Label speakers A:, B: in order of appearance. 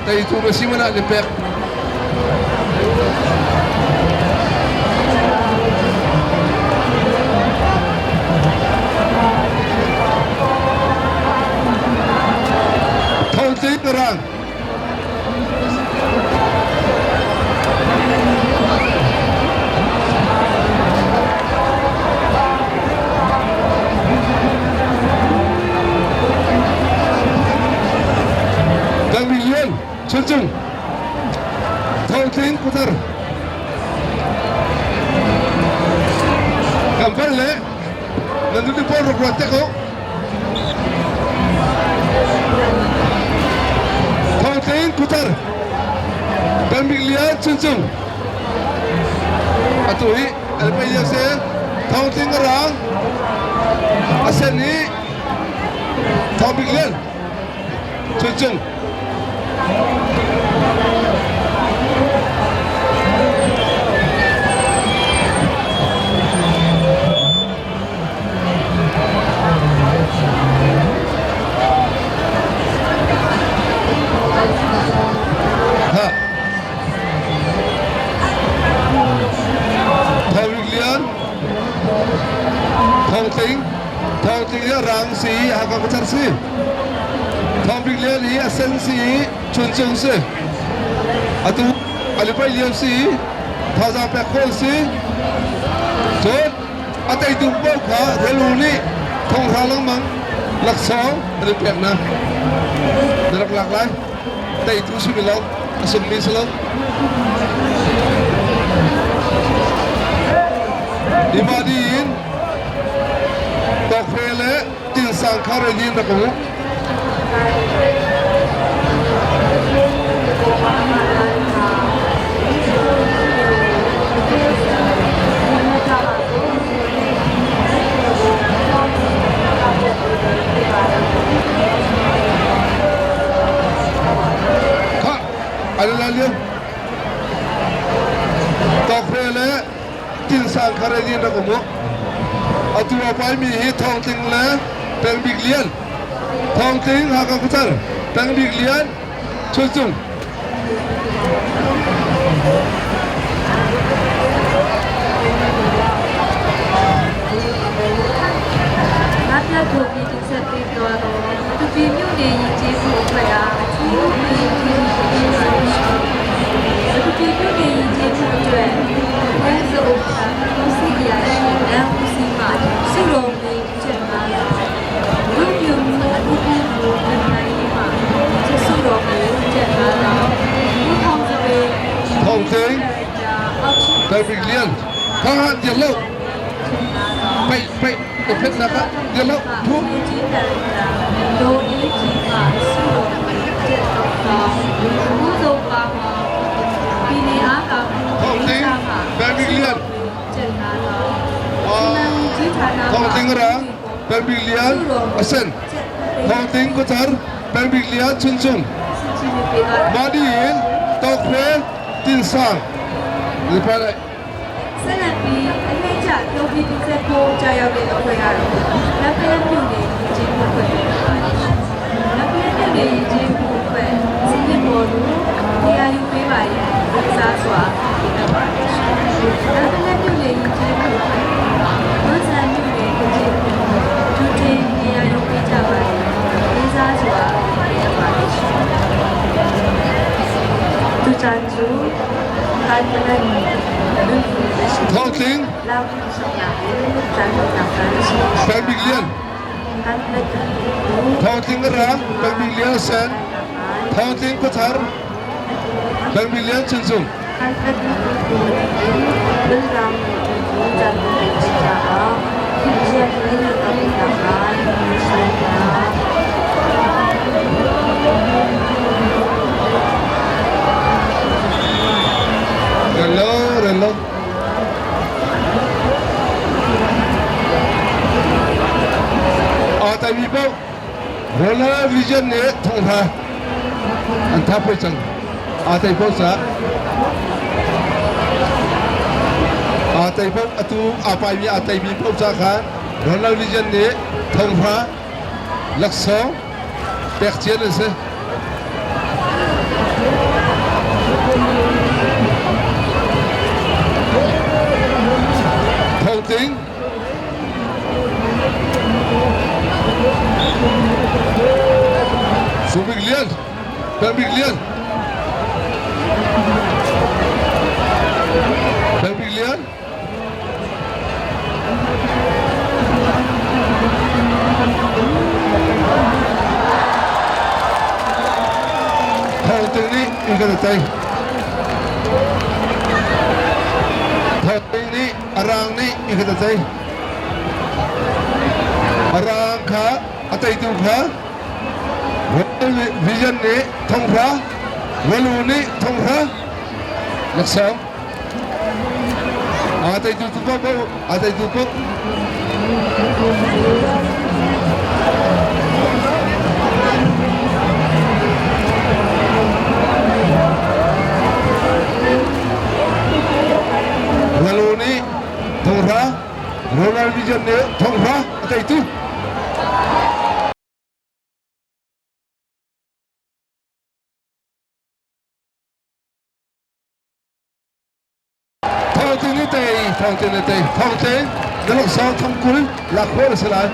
A: Teitu na si man ah ni pek. Thongtling rang. Dang Lian Chuncung Thongtling Putar Kampal le nan nu pawl rak ruat te ko Thongtling Putar Dang Lian Chuncung Atu hi alpei lio si Thongtling rang asen i Thong Bik Lian Chuncung Ha Thong Bik Lian Thongtling Thongtling hi a rang si i Hakha khuathar si. Thong Bik Lian hi a sen si i Chuncung si. Atu Alipai Lian si i thazaang pek khawl si. Cun a teitu paoh kha Relu nih thonghra lengmang laksawng an in pek na. Na rak lak lai. Teitu si mi lo, a sungmi si lo. Dimadi in Tawkre le Tinsang kha ready in rak um. Kha, alala liu. Tawkre le Tinsang kha ready in rak um u. Atu a paimi hi Thawngtling le Pengbik Lian. Thawngtling Hakha Khuathar, Pengbik Lian, Chuncung.
B: Ngakchia khuapi tuksetpi tuah Tupi မြို့နယ်ယဉ်ကျေးမှုအဖွဲ့အားအထူးပင်ကျေးဇူးတင်ရှိပါတယ်ရှင်။တူပီမြို့နယ်ယဉ်ကျေးမှုအတွက်ဝဲစုံဦးစီးအရာရှိနန်းဦးစီးမှစုတော်မင်းချက်ပါလူပြူမှုဦးပြူမြန်မာရေးမှချက်စုတော်မင်းချက်ပါတော့ဦးထောင်စပယ်
A: Thawngtling, Pengbik Lian. Thang Han dir lo. Pei pei ka phet nak ah dir lo. Thu. Thawngtling, Pengbik Lian. Thawngtling rang, Pengbik Lian, Asen. Thawngtling Khuathar, Pengbik Lian, Chuncung. Madi in Tawkre Tinsang. Lipa lai.
B: ဆက်လက်ပြီးအလှည့်ကျပြောပြတင်ဆက်ဖို့ကြာရောက်တဲ့အဖွဲ့ကတော့လက်ပလက်မြို့နယ်ယဉ်ကျေးမှုအဖွဲ့ဖြစ်ပါတယ်။လက်ပလက်မြို့နယ်ယဉ်ကျေးမှုအဖွဲ့စနစ်ပေါ်သူနေရာယူပေးပါရန်စားစွာပြအပ်ပါတယ်ရှင်။လက်ပလက်မြို့နယ်ယဉ်ကျေးမှုအဖွဲ့ဝန်ဆန်မြို့နယ်ယဉ်ကျေးမှုဒုတိယနေရာယူပေးကြပါရန်စားစွာပြအပ်ပါတယ်ရှင်။သူချန်ကျူကန်ပလန်
A: Thawngtling, Pengbik Lian. Thawngtling rang, Pengbik Lian Sen. Thawngtling Khuathar, Pengbik Lian Chuncung. Relo, relo. Aa taimi paoh Roller Vision nih thonghra an thap hoi cang. Aa tei paoh ca aa tei paoh atu aa paimi aa teimi paoh ca kha Roller Vision nih thonghra laksawng pek cian an si. Thawngtling. Sumik Lian. Pembik Lian. Pembik Lian. Thawngtling nih in kan tei. Thawngtling nih a rang nih in kan tei. A rang kha a teitu kha Vision nih thonghra, Walu nih thonghra, laksawng. A teitu tu ko, a teitu ko. Walu nih thonghra, Ronald Vision nih thonghra a teitu. Thawngtin ni tei, thawngtin ni tei, thawngtin na laksawng thongkul lak khawh na si lai.